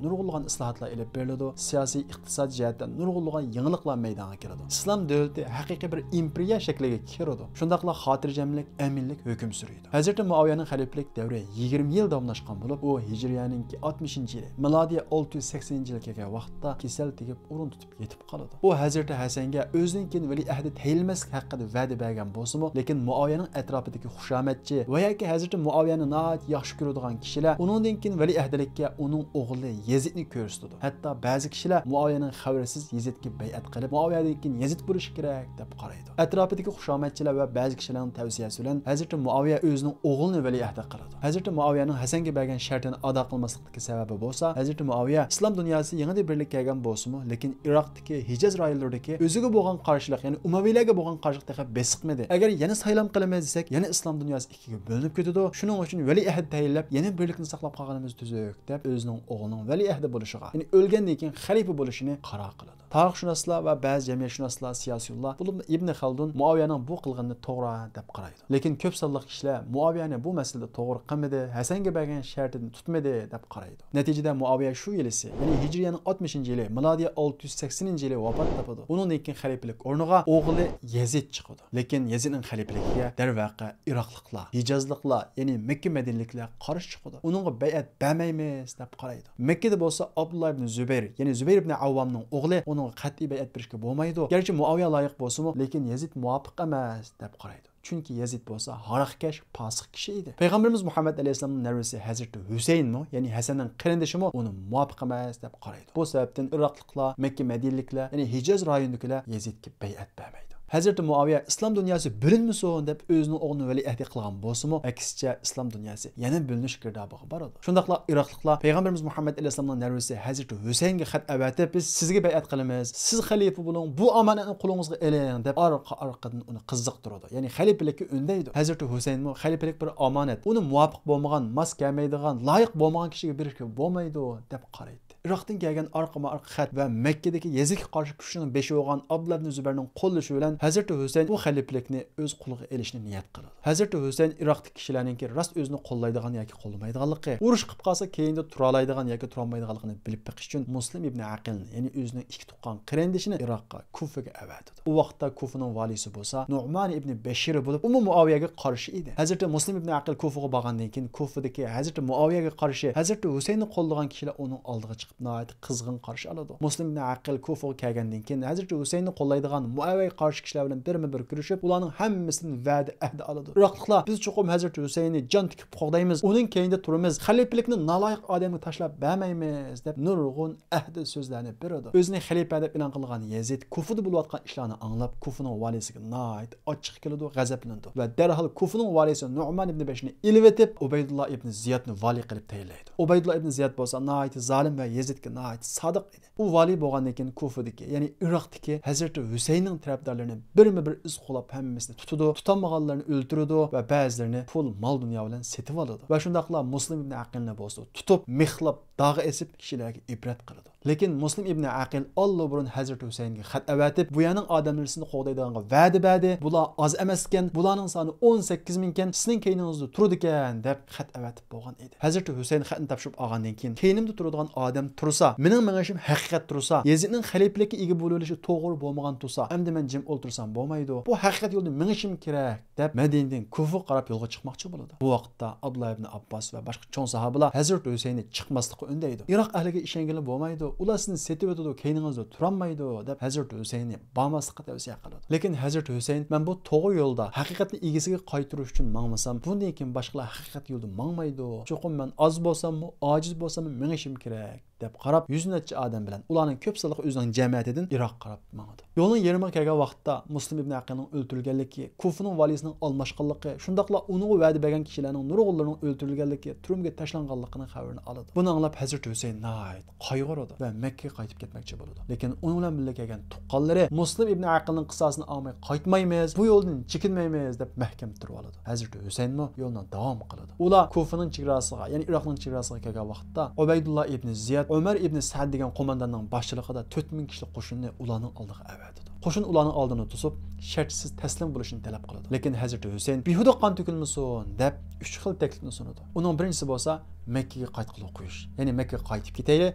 نۇرغۇنلىغان ئىسلاھاتلار ئېلىپ بېرىلىدۇ، سىياسىي، ئىقتىسادىي جەھەتتە نۇرغۇنلىغان يېڭىلىقلار مەيدانغا كېلىدۇ. ئىسلام دۆلىتى ھەقىقىي بىر ئىمپېرىيە شەكلىگە كىرىدۇ. شۇنداقلا خاتىرجەملىك، ئەمىنلىك ھۆكۈم سۈرىدۇ. ھەزرىتى مۇئاۋىيەنىڭ خەلىپىلىك دەۋرى يىگىرمە يىل داۋاملاشقان بولۇپ، ئۇ ھىجرىيەنىڭكى ئاتمىشىنچى يىلى، مىلادىيە ئالتە يۈز سەكسىنىنچى يىلى كەلگەن ۋاقىتتا كېسەل تېگىپ ئورۇن تۇتۇپ يېتىپ قالىدۇ. ئۇ ھەزرىتى ھەسەنگە ئۆزىدىن كېيىن ۋەلىئەھدى تەيىنلىمەسلىك ھەققىدە ۋەدە بەرگەن بولسىمۇ، لېكىن مۇئاۋىيەنىڭ ئەتراپىدىكى خۇشامەتچى ۋە ياكى ھەزرىتى مۇئاۋىيەنى ناھايىتى ياخشى كۆرىدىغان كىشىلەر ئۇنىڭدىن كېيىن ۋەلىئەھدىلىككە ئۇنىڭ ئوغلى يەزىدنى كۆرسىتىدۇ. ھەتتا بەزى كىشىلەر مۇئاۋىيەنىڭ خەۋىرىسىز يېزىدكە بەيئەت قىلىپ، مۇئاۋىيەدىن كېيىن يېزىد بولۇشى كېرەك دەپ قارايدۇ. ئەتراپىدىكى خۇشامەتچىلەر ۋە بەزى كىشىلەرنىڭ تەۋسىيەسى بىلەن ھەزرىتى مۇئاۋىيە ئۆزىنىڭ ئوغلىنى ۋەلىئەھدى قىلىدۇ. ھەزرىتى مۇئاۋىيەنىڭ ھەسەنگە بەرگەن شەرتىنى ئادا قىلماسلىقتىكى سەۋەبى بولسا، ھەزرىتى مۇئاۋىيە ئىسلام دۇنياسى يېڭىدىن بىرلىككە كەلگەن بولسىمۇ، لېكىن ئىراقتىكى ھىجاز رايونلىرىدىكى ئۆزىگە بولغان قارشىلىق، يەنى ئۇمەۋىيلەرگە بولغان قارشىلىق تېخى بېسىقمىدى. ئەگەر يەنە سايلام قىلىمىز دېسەك، يەنە ئىسلام دۇنياسى ئىككىگە بۆلۈنۈپ كېتىدۇ. شۇنىڭ ئۈچۈن ۋەلىئەھدى تەيىنلەپ، يەنە بىرلىكنى ساقلاپ قالغىنىمىز تۈزۈك، دەپ ئۆزىنىڭ ئوغلىنىڭ ۋەلىئەھدى بولۇشىغا، يەنى ئۆلگەندىن كېيىن خەلىپە بولۇشىنى قارار قىلىدۇ. تارىخشۇناسلار ۋە بەزى جەمئىيەتشۇناسلار، سىياسىيونلار، بولۇپمۇ ئىبنى خەلدۇن مۇئاۋىيەنىڭ بۇ قىلغىنىنى توغرا دەپ قارايدۇ. لېكىن كۆپ سانلىق كىشىلەر مۇئاۋىيەنى بۇ مەسىلىدە توغرا قىلمىدى، ھەسەنگە بەرگەن شەرتىنى تۇتمىدى دەپ قارايدۇ. نەتىجىدە مۇئاۋىيە شۇ يىلىسى، يەنى ھىجرىيەنىڭ ئاتمىشىنچى يىلى، مىلادىيە ئالتە يۈز سەكسىنىنچى يىلى ۋاپات تاپىدۇ. ئۇنىڭدىن كېيىن خەلىپىلىك ئورنىغا ئوغلى يەزىد چىقىدۇ. لېكىن يەزىدنىڭ خەلىپىلىكىگە دەرۋەقە ئىراقلىقلار، ھىجازلىقلار، يەنى مەككە مەدىنىلىكلەر قارشى چىقىدۇ. ئۇنىڭغا بەيئەت بەرمەيمىز دەپ قارايدۇ. مەككىدە بولسا ئابدۇللا ئىبنى زۇبەير، يەنى زۇبەير ئىبنى ئاۋۋامنىڭ ئوغلى، ئۇنىڭغا قەتئىي بەيئەت بېرىشكە بولمايدۇ. گەرچە مۇئاۋىيە لايىق بولسىمۇ، لېكىن يەزىد مۇۋاپىق ئەمەس دەپ قارايدۇ. چۈنكى يەزىد بولسا ھاراقكەش، پاسىق كىشى ئىدى. پەيغەمبىرىمىز مۇھەممەد ئەلەيھىسسالامنىڭ نەۋرىسى ھەزرىتى ھۈسەيىنمۇ، يەنى ھەسەننىڭ قېرىندىشىمۇ ئۇنى مۇۋاپىق ئەمەس دەپ قارايدۇ. بۇ سەۋەبتىن ئىراقلىقلار، مەككە مەدىنىلىكلەر، يەنى ھىجاز رايونىدىكىلەر يەزىدكە بەيئەت بەرمەيدۇ. ھەزرىتى مۇئاۋىيە ئىسلام دۇنياسى بۆلۈنمىسۇن دەپ ئۆزىنىڭ ئوغلىنى ۋەلىئەھدى قىلغان بولسىمۇ، ئەكسىچە ئىسلام دۇنياسى يەنە بۆلۈنۈش گىردابىغا بارىدۇ. شۇنداقلا ئىراقلىقلار پەيغەمبىرىمىز مۇھەممەد ئەلەيھىسسالامنىڭ نەۋرىسى ھەزرىتى ھۈسەينگە خەت ئەۋەتىپ، بىز سىزگە بەيئەت قىلىمىز، سىز خەلىپە بولۇڭ، بۇ ئامانەتنى قولىڭىزغا ئېلىڭ دەپ ئارقا-ئارقىدىن ئۇنى قىزىقتۇرىدۇ. يەنى خەلىپىلىككە ئۈندەيدۇ. ھەزرىتى ھۈسەينمۇ خەلىپىلىك بىر ئامانەت، ئۇنى مۇۋاپىق بولمىغان، ماس كەلمەيدىغان، لايىق بولمىغان كىشىگە بېرىشكە بولمايدۇ دەپ قارايدۇ. ئىراقتىن كەلگەن ئارقىما-ئارقا خەت ۋە مەككىدىكى يەزىدكە قارشى كۈچنىڭ بېشى بولغان ئابدۇللا ئىبنى زۇبەيرنىڭ قوللىشى بىلەن ھەزرىتى ھۈسەين بۇ خەلىپىلىكنى ئۆز قولىغا ئېلىشنى نىيەت قىلىدۇ. ھەزرىتى ھۈسەين ئىراقتىكى كىشىلەرنىڭكى راست ئۆزىنى قوللايدىغان ياكى قوللىمايدىغانلىقى، ئۇرۇش قىلىپ قالسا كەينىدە تۇرالايدىغان ياكى تۇرالمايدىغانلىقىنى بىلىپ بېقىش ئۈچۈن مۇسلىم ئىبنى ئەقىلنى، يەنى ئۆزىنىڭ ئىككى تۇغقان قېرىندىشىنى ئىراققا، كۇفىگە ئەۋەتىدۇ. ئۇ ۋاقىتتا كۇفىنىڭ ۋالىيسى بولسا نۇئمان ئىبنى بەشىر بولۇپ، ئۇمۇ مۇئاۋىيەگە قارشى ئىدى. ھەزرىتى مۇسلىم ئىبنى ئەقىل كۇفىغا بارغاندىن كېيىن، كۇفىدىكى ھەزرىتى مۇئاۋىيەگە قارشى ھەزرىتى ھۈسەيننى قوللىغان كىشىلەر ئۇنىڭ ئالدىغا چىقىپ، ناھايىتى قىزغىن قارشى ئالىدۇ. مۇسلىم ئىبنى ئەقىل كۇفىغا كەلگەندىن كېيىن، ھەزرىتى ھۈسەيننى قوللايدىغان، مۇئاۋىيەگە قارشى كىشىلەر بىلەن بىرمۇ بىر كۆرۈشۈپ، ئۇلارنىڭ ھەممىسىدىن ۋەدە، ئەھدى ئالىدۇ. ئىراقلىقلار، بىز چوقۇم ھەزرىتى ھۈسەيننى جان تىكىپ قوغدايمىز، ئۇنىڭ كەينىدە تۇرىمىز، خەلىپىلىكنى نالايىق ئادەمگە تاشلاپ بەرمەيمىز، دەپ نۇرغۇن ئەھدى سۆزلەرنى بېرىدۇ. ئۆزىنى خەلىپە دەپ ئېلان قىلغان يەزىد كۇفىدا بولۇۋاتقان ئىشلارنى ئاڭلاپ، كۇفىنىڭ ۋالىيسىگە ناھايىتى ئاچچىقى كېلىدۇ، غەزەپلىنىدۇ ۋە دەرھال كۇفىنىڭ ۋالىيسى نۇئمان ئىبنى بەشىرنى ئېلىۋېتىپ، ئۇبەيدۇللا ئىبنى زىيادنى ۋالىي قىلىپ تەيىنلەيدۇ. ئۇبەيدۇللا ئىبنى زىياد بولسا ناھايىتى زالىم ۋە يەزىدكە ناھايىتى سادىق ئىدى. ئۇ ۋالىي بولغاندىن كېيىن كۇفىدىكى، يەنى ئىراقتىكى ھەزرىتى ھۈسەيننىڭ تەرەپدارلىرىنى بىرمۇ بىر ئىز قوغلاپ ھەممىسىنى تۇتىدۇ، تۇتالمىغانلىرىنى ئۆلتۈرىدۇ ۋە بەزىلىرىنى پۇل، مال-دۇنيا بىلەن سېتىۋالىدۇ. ۋە شۇنداقلا مۇسلىم ئىبنى ئەقىلنى بولسا تۇتۇپ، مىخلاپ داغا ئېسىپ كىشىلەرگە ئىبرەت قىلىدۇ. لېكىن مۇسلىم ئىبنى ئەقىل ئاللىبۇرۇن ھەزرىتى ھۈسەيىنگە خەت ئەۋەتىپ، بۇ يەرنىڭ ئادەملىرى سىزنى قوغدايدىغانغا ۋەدە بەردى، بۇلار ئاز ئەمەسكەن، بۇلارنىڭ سانى ئون سەككىز مىڭكەن، سىزنىڭ كەينىڭىزدە تۇرىدىكەن، دەپ خەت ئەۋەتىپ بولغان ئىدى. ھەزرىتى ھۈسەيىن خەتنى تاپشۇرۇپ ئالغاندىن كېيىن، كەينىمدە تۇرىدىغان ئادەم تۇرسا، مېنىڭ مېڭىشىم ھەقىقەت تۇرسا، يېزىدنىڭ خەلىپىلىككە ئىگە بولۇۋېلىشى توغرا بولمىغان تۇرسا، ئەمدى مەن جىم ئولتۇرسام بولمايدۇ. بۇ ھەقىقەت يولدا مېڭىشىم كېرەك، دەپ مەدىنىدىن كۇفىغا قاراپ يولغا چىقماقچى بولىدۇ. بۇ ۋاقىتتا ئابدۇللا ئىبنى ئابباس ۋە باشقا چوڭ ساھابىلار ھەزرىتى ھۈسەيننى چىقماسلىققا ئۈندەيدۇ. ئىراق ئەھلىگە ئىشەنگىلى بولمايدۇ، ئۇلار سىزنى سېتىۋېتىدۇ، كەينىڭىزدە تۇرالمايدۇ، دەپ ھەزرىتى ھۈسەيننى بارماسلىققا تەۋسىيە قىلىدۇ. لېكىن ھەزرىتى ھۈسەين، مەن بۇ توغرا يولدا، ھەقىقەتنى ئىگىسىگە قايتۇرۇش ئۈچۈن ماڭمىسام، بۇندىن كېيىن باشقىلار ھەقىقەت يولدا ماڭمايدۇ. چوقۇم مەن ئاز بولساممۇ، ئاجىز بولساممۇ مېڭىشىم كېرەك، دەپ قاراپ، يۈز نەچچە ئادەم بىلەن، ئۇلارنىڭ كۆپ سانلىقى ئۆزىنىڭ جەمەتىدىن ئىراققا قاراپ ماڭىدۇ. يولنىڭ يېرىمىغا كەلگەن ۋاقىتتا مۇسلىم ئىبنى ئەقىلنىڭ ئۆلتۈرۈلگەنلىكى، كۇفىنىڭ ۋالىسىنىڭ ئالماشقانلىقى، شۇنداقلا ئۇنىڭغا ۋەدە بەرگەن كىشىلەرنىڭ نۇرغۇنلىرىنىڭ ئۆلتۈرۈلگەنلىكى، تۈرمىگە تاشلانغانلىقىنىڭ خەۋىرىنى ئالىدۇ. بۇنى ئاڭلاپ ھەزرىتى ھۈسەيىن ناھايىتى قايغۇرىدۇ ۋە مەككىگە قايتىپ كەتمەكچى بولىدۇ. لېكىن ئۇنىڭ بىلەن بىللە كەلگەن تۇغقانلىرى مۇسلىم ئىبنى ئەقىلنىڭ قىساسىنى ئالماي قايتمايمىز، بۇ يولدىن چېكىنمەيمىز، دەپ مەھكەم تۇرۇۋالىدۇ. ھەزرىتى ھۈسەيىنمۇ يولىنى داۋام قىلىدۇ. ئۇلار كۇفىنىڭ چېگراسىغا، يەنى ئىراقنىڭ چېگراسىغا كەلگەن ۋاقىتتا، ئۇبەيدۇللا ئىبنى زىياد، ئۆمەر ئىبنى سەئد دېگەن قومانداننىڭ باشچىلىقىدا تۆت مىڭ كىشىلىك قوشۇننى ئۇلارنىڭ ئالدىغا ئەۋەتىدۇ. قوشۇن ئۇلارنىڭ ئالدىنى توسۇپ، شەرتسىز تەسلىم بولۇشنى تەلەپ قىلىدۇ. لېكىن ھەزرىتى ھۈسەيىن بىھۇدە قان تۆكۈلمىسۇن، دەپ ئۈچ خىل تەكلىپنى سۇنىدۇ. ئۇنىڭ بىرىنچىسى بولسا، مەككىگە قايتقىلى قويۇش. يەنى مەككىگە قايتىپ كېتەيلى،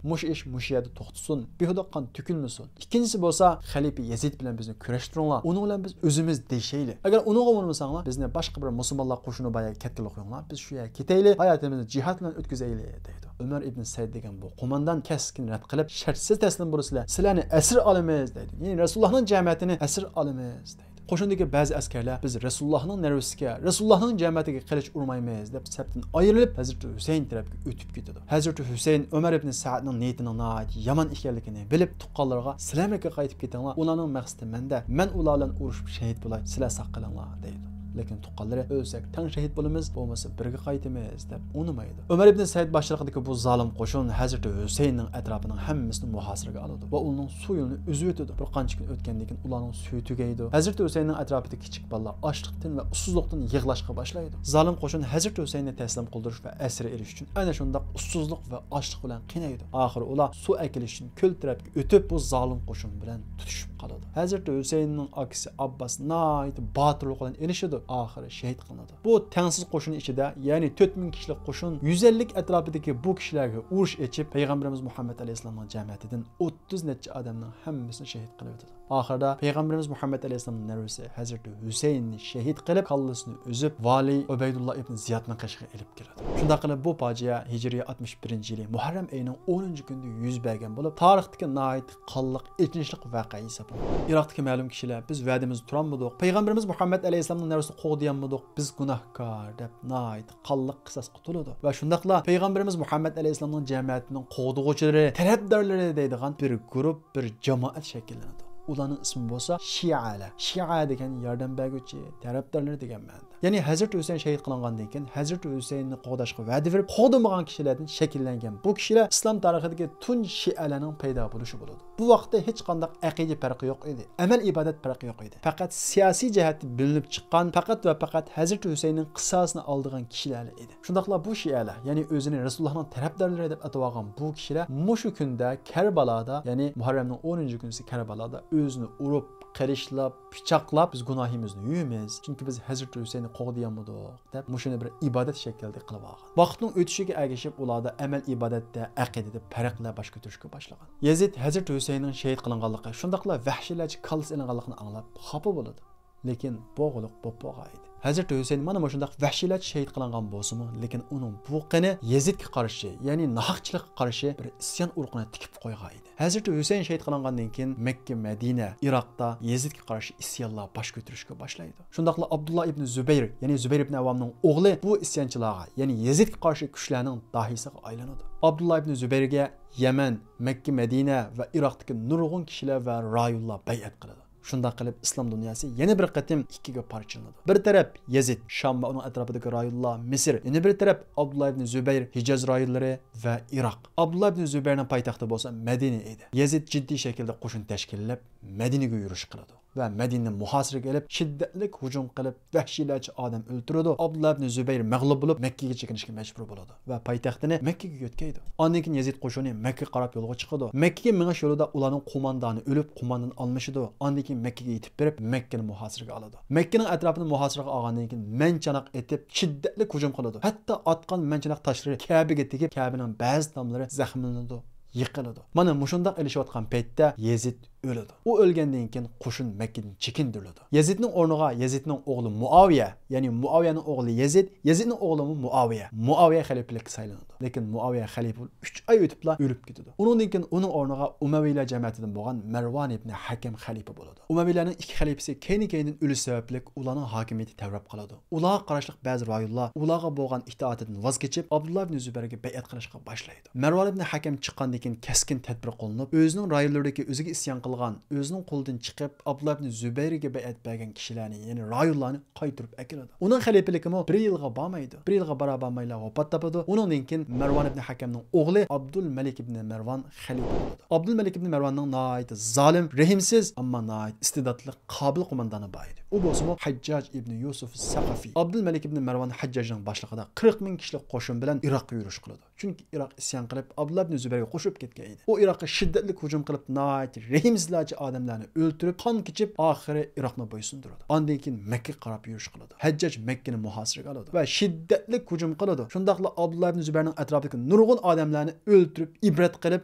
مۇشۇ ئىش مۇشۇ يەردە توختىسۇن، بىھۇدە قان تۆكۈلمىسۇن. ئىككىنچىسى بولسا، خەلىپە يەزىد بىلەن بىزنى كۈرەشتۈرۈڭلار، ئۇنىڭ بىلەن بىز ئۆزىمىز دېيىشەيلى. ئەگەر ئۇنىڭغا بولمىساڭلار، بىزنى باشقا بىر مۇسۇلمانلار قوشۇنى بار يەرگە كەتكىلى قويۇڭلار، بىز شۇ يەرگە كېتەيلى، ھاياتىمىزنى جىھاد بىلەن ئۆتكۈزەيلى، دەيدۇ. ئۆمەر ئىبن سەئىد دېگەن بۇ قوماندان كەسكىن رەت قىلىپ، شەرتسىز تەسلىم بولۇرسىلەر، سىلەرنى ئەسىر ئالىمىز، دەيدۇ. يەنى رەسۇلۇللاھنىڭ جەمەتىنى ئەسىر ئالىمىز، دەيدۇ. قوشۇندىكى بەزى ئەسكەرلەر، بىز رەسۇلۇللاھنىڭ نەۋرىسىگە، رەسۇلۇللاھنىڭ جەمەتىگە قىلىچ ئۇرمايمىز، دەپ سەپتىن ئايرىلىپ، ھەزرىتى ھۈسەيىن تەرەپكە ئۆتۈپ كېتىدۇ. ھەزرىتى ھۈسەيىن ئۆمەر ئىبنى سەئدنىڭ نىيىتىنىڭ ناھايىتى يامان ئىكەنلىكىنى بىلىپ، تۇغقانلىرىغا، سىلەر مەككىگە قايتىپ كېتىڭلار، ئۇلارنىڭ مەقسىتى مەندە، مەن ئۇلار بىلەن ئۇرۇشۇپ شېھىت بولاي، سىلەر ساق قېلىڭلار، دەيدۇ. لېكىن تۇغقانلىرى، ئۆلسەك تەڭ شېھىت بولىمىز، بولمىسا بىرگە قايتىمىز، دەپ ئۇنىمايدۇ. ئۆمەر ئىبنى سەئىد باشچىلىقىدىكى بۇ زالىم قوشۇن ھەزرىتى ھۈسەيىننىڭ ئەتراپىنىڭ ھەممىسىنى مۇھاسىرىگە ئالىدۇ ۋە ئۇنىڭ سۇ يولىنى ئۈزۈۋېتىدۇ. بىر قانچە كۈن ئۆتكەندىن كېيىن ئۇلارنىڭ سۈيى تۈگەيدۇ. ھەزرىتى ھۈسەيىننىڭ ئەتراپىدىكى كىچىك بالىلار ئاچلىقتىن ۋە ئۇسسۇزلۇقتىن يىغلاشقا باشلايدۇ. زالىم قوشۇن ھەزرىتى ھۈسەيىننى تەسلىم قىلدۇرۇش ۋە ئەسىر ئېلىش ئۈچۈن ئەنە شۇنداق ئۇسسۇزلۇق ۋە ئاچلىق بىلەن قىينايدۇ. ئاخىرى ئۇلار سۇ ئەكېلىش ئۈچۈن كۆل تەرەپكە ئۆتۈپ، بۇ زالىم قوشۇن بىلەن تۇتۇشۇپ قالىدۇ. ھەزرىتى ھۈسەيىننىڭ ئاكىسى ئابباس ناھايىتى باتۇرلۇق بىلەن ئېلىشىدۇ، ئاخىرى شېھىت قىلىنىدۇ. بۇ تەڭسىز قوشۇن ئىچىدە، يەنى تۆت مىڭ كىشىلىك قوشۇن يۈز ئەللىك ئەتراپىدىكى بۇ كىشىلەرگە ئۇرۇش ئېچىپ، پەيغەمبىرىمىز مۇھەممەد ئەلەيھىسسالامنىڭ جەمەتىدىن ئوتتۇز نەچچە ئادەمنىڭ ھەممىسىنى شېھىت قىلىۋېتىدۇ. ئاخىرىدا پەيغەمبىرىمىز مۇھەممەد ئەلەيھىسسالامنىڭ نەۋرىسى ھەزرىتى ھۈسەيىننى شېھىت قىلىپ، كاللىسىنى ئۈزۈپ، ۋالىي ئۇبەيدۇللا ئىبن زىيادنىڭ قېشىغا ئېلىپ كېلىدۇ. شۇنداق قىلىپ، بۇ پاجىئە ھىجرىي ئاتمىش بىرىنچى يىلى مۇھەررەم ئېيىنىڭ ئونىنچى كۈنىدە يۈز بەرگەن بولۇپ، تارىختىكى ناھايىتى قانلىق، ئېچىنىشلىق ۋەقە ھېسابلىنىدۇ. ئىراقتىكى مەلۇم كىشىلەر، بىز ۋەدىمىزدە تۇرالمىدۇق، پەيغەمبىرىمىز مۇھەممەد ئەلەيھىسسالامنىڭ نەۋرىسىنى قوغدىيالمىدۇق، بىز گۇناھكار، دەپ ناھايىتى قانلىق قىساسقا تولىدۇ. ۋە شۇنداقلا پەيغەمبىرىمىز مۇھەممەد ئەلەيھىسسالامنىڭ جەمەتىنىڭ قوغدىغۇچىلىرى، تەرەپدارلىرى دەيدىغان بىر گۇرۇپ، بىر جامائەت شەكىللىنىدۇ. ئۇلارنىڭ ئىسمى بولسا شىئەلەر. شىئە دېگەن ياردەم بەرگۈچى، تەرەپدارلىرى دېگەن مەنىدە. يەنى ھەزرىتى ھۈسەيىن شېھىت قىلىنغاندىن كېيىن، ھەزرىتى ھۈسەيىننى قوغداشقا ۋەدە بېرىپ، قوغدىمىغان كىشىلەردىن شەكىللەنگەن بۇ كىشىلەر ئىسلام تارىخىدىكى تۇنجى شىئەلەرنىڭ پەيدا بولۇشى بولىدۇ. بۇ ۋاقىتتا ھېچقانداق ئەقىدە پەرقى يوق ئىدى، ئەمەل ئىبادەت پەرقى يوق ئىدى. پەقەت سىياسىي جەھەتتە بۆلۈنۈپ چىققان، پەقەت ۋە پەقەت ھەزرىتى ھۈسەيننىڭ قىساسىنى ئالىدىغان كىشىلەرلا ئىدى. شۇنداقلا بۇ شىئەلەر، يەنى ئۆزىنى رەسۇلۇللاھنىڭ تەرەپدارلىرى دەپ ئاتىۋالغان بۇ كىشىلەر مۇشۇ كۈندە كەربالادا، يەنى مۇھەررەمنىڭ ئونىنچى كۈنىسى كەربالادا ئۆزىنى ئۇرۇپ، قىلىچلاپ، پىچاقلاپ، بىز گۇناھىمىزنى يۇيىمىز، چۈنكى بىز ھەزرىتى ھۈسەيننى قوغدىيالمىدۇق، دەپ مۇشۇنى بىر ئىبادەت شەكلىدە قىلىۋالغان. ۋاقىتنىڭ ئۆتۈشىگە ئەگىشىپ ئۇلاردا ئەمەل ئىبادەتتە، ئەقىدىدە پەرقلەر باش كۆتۈرۈشكە باشلىغان. يېزىد ھەزرىتى ھۈسەيننىڭ شېھىت قىلىنغانلىقى، شۇنداقلا ۋەھشىيلەرچە كاللىسى ئېلىنغانلىقىنى ئاڭلاپ خاپا بولىدۇ. لېكىن بوغۇلۇق بولۇپ بولغان ئىدى. ھەزرىتى ھۈسەيىن مانا مۇشۇنداق ۋەھشىيلەرچە شېھىت قىلىنغان بولسىمۇ، لېكىن ئۇنىڭ بۇ قېنى يېزىدكە قارشى، يەنى ناھەقچىلىققا قارشى بىر ئىسيان ئۇرۇقىنى تىكىپ قويغان ئىدى. ھەزرىتى ھۈسەيىن شېھىت قىلىنغاندىن كېيىن مەككە، مەدىنە، ئىراقتا يېزىدكە قارشى ئىسيانلار باش كۆتۈرۈشكە باشلايدۇ. شۇنداقلا ئابدۇللا ئىبنى زۇبەير، يەنى زۇبەير ئىبنى ئەۋۋامنىڭ ئوغلى بۇ ئىسيانچىلارغا، يەنى يېزىدكە قارشى كۈچلەرنىڭ داھىيسىغا ئايلىنىدۇ. ئابدۇللا ئىبنى زۇبەيرگە يەمەن، مەككە، مەدىنە ۋە ئىراقتىكى نۇرغۇن كىشىلەر ۋە رايونلار بەيئەت قىلىدۇ. شۇنداق قىلىپ، ئىسلام دۇنياسى يەنە بىر قېتىم ئىككىگە پارچىلىنىدۇ. بىر تەرەپ يېزىد، شام ۋە ئۇنىڭ ئەتراپىدىكى رايونلار، مىسىر، يەنە بىر تەرەپ ئابدۇللا ئىبنى زۇبەير، ھىجاز رايونلىرى ۋە ئىراق. ئابدۇللا ئىبنى زۇبەيرنىڭ پايتەختى بولسا مەدىنە ئىدى. يېزىد جىددىي شەكىلدە قوشۇن تەشكىللەپ، مەدىنىگە يۈرۈش قىلىدۇ. ۋە مەدىنىنى مۇھاسىرىگە ئېلىپ، شىددەتلىك ھۇجۇم قىلىپ، ۋەھشىيلەرچە ئادەم ئۆلتۈرىدۇ. ئابدۇللا ئىبنى زۇبەير مەغلۇپ بولۇپ، مەككىگە چېكىنىشكە مەجبۇر بولىدۇ ۋە پايتەختىنى مەككىگە يۆتكەيدۇ. ئاندىن كېيىن يېزىد قوشۇنى مەككىگە قاراپ يولغا چىقىدۇ. مەككىگە مېڭىش يولىدا ئۇلارنىڭ قوماندانى ئۆلۈپ، قوماندان ئالمىشىدۇ. ئاندىن كېيىن مەككىگە يېتىپ بېرىپ، مەككىنى مۇھاسىرىگە ئالىدۇ. مەككىنىڭ ئەتراپىنى مۇھاسىرىگە ئالغاندىن كېيىن، مەن چاناق ئېتىپ، شىددەتلىك ھۇجۇم قىلىدۇ. ھەتتا ئاتقان مەن چاناق تاشلىرى كەبىگە تېگىپ، كەبىنىڭ بەزى تاملىرى زەخىملىنىدۇ، يىقىلىدۇ. مانا مۇشۇنداق ئېلىشىۋاتقان پەيتتە يېزىد ئۆلىدۇ. ئۇ ئۆلگەندىن كېيىن قوشۇن مەككىدىن چېكىندۈرۈلىدۇ. يېزىدنىڭ ئورنىغا يېزىدنىڭ ئوغلى مۇئاۋىيە، يەنى مۇئاۋىيەنىڭ ئوغلى يېزىد، يېزىدنىڭ ئوغلىمۇ مۇئاۋىيە، مۇئاۋىيە خەلىپىلىككە سايلىنىدۇ. لېكىن مۇئاۋىيە خەلىپە ئۈچ ئاي ئۆتۈپلا ئۆلۈپ كېتىدۇ. ئۇنىڭدىن كېيىن ئۇنىڭ ئورنىغا ئۇمەۋىيلەر جەمەتىدىن بولغان مەرۋان ئىبنى ھەكەم خەلىپە بولىدۇ. ئۇمەۋىيلەرنىڭ ئىككى خەلىپىسى كەينى-كەينىدىن ئۆلۈش سەۋەبلىك ئۇلارنىڭ ھاكىمىيىتى تەۋرەپ قالىدۇ. ئۇلارغا قاراشلىق بەزى رايونلار ئۇلارغا بولغان ئىتائىتىدىن ۋاز كېچىپ، ئابدۇللا ئىبنى زۇبەيرگە بەيئەت قىلىشقا باشلايدۇ. مەرۋان ئىبنى ھەكەم چىققاندىن كېيىن كەسكىن تەدبىر قوللىنىپ، ئۆزىنىڭ رايونلىرىدىكى ئۆزىگە ئىسيان قىلغان، ئۆزىنىڭ قولىدىن چىقىپ، ئابدۇللا ئىبنى زۇبەيرگە بەيئەت بەرگەن كىشىلەرنى، يەنى رايونلارنى قايتۇرۇپ ئەكېلىدۇ. ئۇنىڭ خەلىپىلىكىمۇ بىر يىلغا بارمايدۇ. بىر يىلغا بارا بارمايلا ۋاپات تاپىدۇ. ئۇنىڭدىن كېيىن مەرۋان ئىبنى ھەكەمنىڭ ئوغلى ئابدۇلمەلىك ئىبنى مەرۋان خەلىپە بولىدۇ. ئابدۇلمەلىك ئىبنى مەرۋاننىڭ ناھايىتى زالىم، رەھىمسىز، ئەمما ناھايىتى ئىستىداتلىق، قابىل قوماندانى بار ئىدى. ئۇ بولسىمۇ ھەججاج ئىبنى يۇسۇف سەقەفى. ئابدۇلمەلىك ئىبنى مەرۋان ھەججاجنىڭ باشلىقىدا قىرىق مىڭ كىشىلىك قوشۇن بىلەن ئىراققا يۈرۈش قىلىدۇ. چۈنكى ئىراق ئىسيان قىلىپ، ئابدۇللا ئىبنى زۇبەيرگە قوشۇلۇپ كەتكەن ئىدى. ئۇ ئىراققا شىددەتلىك ھۇجۇم قىلىپ، ناھايىتى رەھىمسىزلەرچە ئادەملەرنى ئۆلتۈرۈپ، قان كېچىپ، ئاخىرى ئىراقنى بويسۇندۇرىدۇ. ئاندىن كېيىن مەككىگە قاراپ يۈرۈش قىلىدۇ. ھەججاج مەككىنى مۇھاسىرىگە ئالىدۇ ۋە شىددەتلىك ھۇجۇم قىلىدۇ. شۇنداقلا ئابدۇللا ئىبنى زۇبەيرنىڭ ئەتراپىدىكى نۇرغۇن ئادەملەرنى ئۆلتۈرۈپ، ئىبرەت قىلىپ،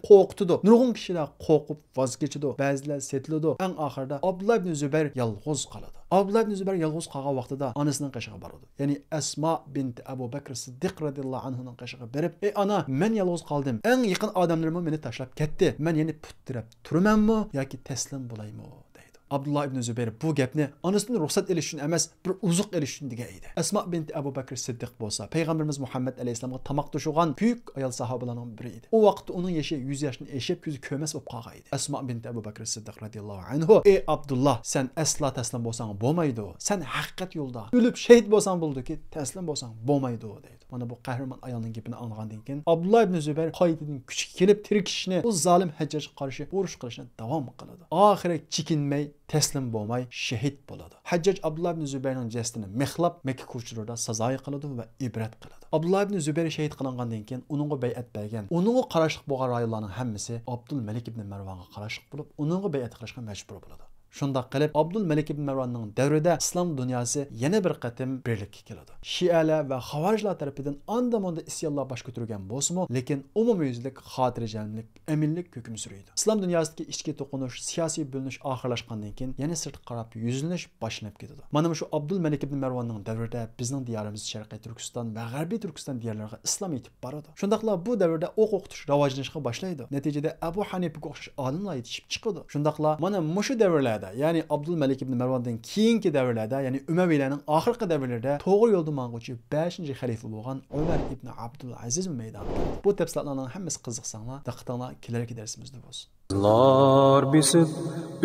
قورقۇتىدۇ. نۇرغۇن كىشىلەر قورقۇپ، ۋاز كېچىدۇ، بەزىلەر سېتىلىدۇ. ئەڭ ئاخىرىدا ئابدۇللا ئىبنى زۇبەير يالغۇز قالىدۇ. ئابدۇللا ئىبنى زۇبەير يالغۇز قالغان ۋاقتىدا ئانىسىنىڭ قېشىغا بارىدۇ. يەنى ئەسما بىنت ئەبۇ بەكر سىددىق رەزىياللاھۇ ئەنھۇنىڭ قېشىغا بېرىپ، ئەي ئانا، مەن يالغۇز قالدىم. ئەڭ يېقىن ئادەملىرىممۇ مېنى تاشلاپ كەتتى. مەن يەنە پۇت تىرەپ تۇرىمەنمۇ ياكى تەسلىم بولايمۇ؟ دەيدۇ. ئابدۇللا ئىبنى زۇبەير بۇ گەپنى ئانىسىدىن رۇخسەت ئېلىش ئۈچۈن ئەمەس، بىر ئوزۇق ئېلىش ئۈچۈن دېگەن ئىدى. ئەسما بىنت ئەبۇ بەكر سىددىق بولسا پەيغەمبىرىمىز مۇھەممەد ئەلەيھىسسالامغا تاماق توشۇغان كۈيۈك ئايال ساھابىلارنىڭ بىرى ئىدى. ئۇ ۋاقىتتا ئۇنىڭ يېشى يۈز ياشتىن ئېشىپ، كۆزى كۆرمەس بولۇپ قالغان ئىدى. ئەسما بىنت ئەبۇ بەكر سىددىق رەزىياللاھۇ ئەنھۇ، ئەي ئابدۇللا، سەن ئەسلا تەسلىم بولساڭ بولمايدۇ. سەن ھەقىقەت يولدا ئۆلۈپ شېھىت بولساڭ بولىدۇكى، تەسلىم بولساڭ بولمايدۇ، دەيدۇ. مانا بۇ قەھرىمان ئايالنىڭ گېپىنى ئاڭلىغاندىن كېيىن، ئابدۇللا ئىبنى زۇبەير قايتىدىن كۈچكە كېلىپ، تىركىشىشنى، ئۇ زالىم ھەججاجغا قارشى ئۇرۇش قىلىشنى داۋام قىلىدۇ. ئاخىرى چېكىنمەي، تەسلىم بولماي شېھىت بولىدۇ. ھەججاج ئابدۇللا ئىبنى زۇبەيرنىڭ جەسىتىنى مىخلاپ، مەككە كوچىلىرىدا سازايى قىلىدۇ ۋە ئىبرەت قىلىدۇ. ئابدۇللا ئىبنى زۇبەير شېھىت قىلىنغاندىن كېيىن، ئۇنىڭغا بەيئەت بەرگەن، ئۇنىڭغا قاراشلىق بولغان رايونلارنىڭ ھەممىسى ئابدۇلمەلىك ئىبنى مەرۋانغا قاراشلىق بولۇپ، ئۇنىڭغا بەيئەت قىلىشقا مەجبۇر بولىدۇ. شۇنداق قىلىپ، ئابدۇلمەلىك ئىبن مەرۋاننىڭ دەۋرىدە ئىسلام دۇنياسى يەنە بىر قېتىم بىرلىككە كېلىدۇ. شىئەلەر ۋە خاۋارىجلار تەرىپىدىن ئاندا-مۇندا ئىسيانلار باش كۆتۈرگەن بولسىمۇ، لېكىن ئومۇميۈزلۈك خاتىرجەملىك، ئەمىنلىك ھۆكۈم سۈرىدۇ. ئىسلام دۇنياسىدىكى ئىچكى توقۇنۇش، سىياسىي بۆلۈنۈش ئاخىرلاشقاندىن كېيىن، يەنە سىرتقا قاراپ يۈزلىنىش باشلىنىپ كېتىدۇ. مانا مۇشۇ ئابدۇلمەلىك ئىبن مەرۋاننىڭ دەۋرىدە بىزنىڭ دىيارىمىز شەرقىي تۈركىستان ۋە غەربىي تۈركىستان دىيارلىرىغا ئىسلام يېتىپ بارىدۇ. شۇنداقلا بۇ دەۋردە ئوق ئوقۇتۇش راۋاجلىنىشقا باشلايدۇ. نەتىجىدە ئەبۇ ھەنىپىگە ئوخشاش ئالىملار يېتىشىپ چىقىدۇ. شۇنداقلا مانا مۇشۇ دەۋرلەردە، يەنى ئابدۇلمەلىك ئىبن مەرۋاندىن كېيىنكى دەۋرلەردە، يەنى ئۈمەۋىيلەرنىڭ ئاخىرقى دەۋرلىرىدە توغرا يولدا ماڭغۇچى بەشىنچى خەلىپە بولغان ئۆمەر ئىبن ئابدۇلئەزىزمۇ مەيدانغا كەلدى. بۇ تەپسىلاتلارنىڭ ھەممىسى قىزىقساڭلار، دىققىتىڭلار كېلەركى دەرسىمىزدە بولسۇن. يىللار بېسىپ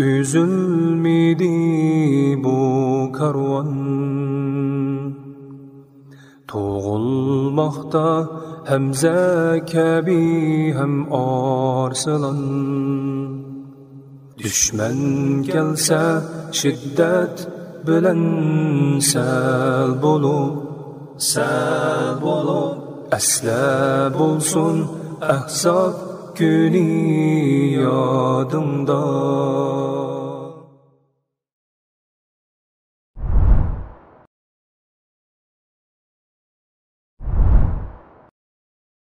ئۈزۈلمىدى بۇ كارۋان. تۇغۇلماقتا ھەمزە كەبى ھەم ئارسلان. دۈشمەن كەلسە شىددەت بىلەن سەل بولۇپ، سەل بولۇپ. ئەسلە بولسۇن ئەھزاب كۈنى يادىڭدا.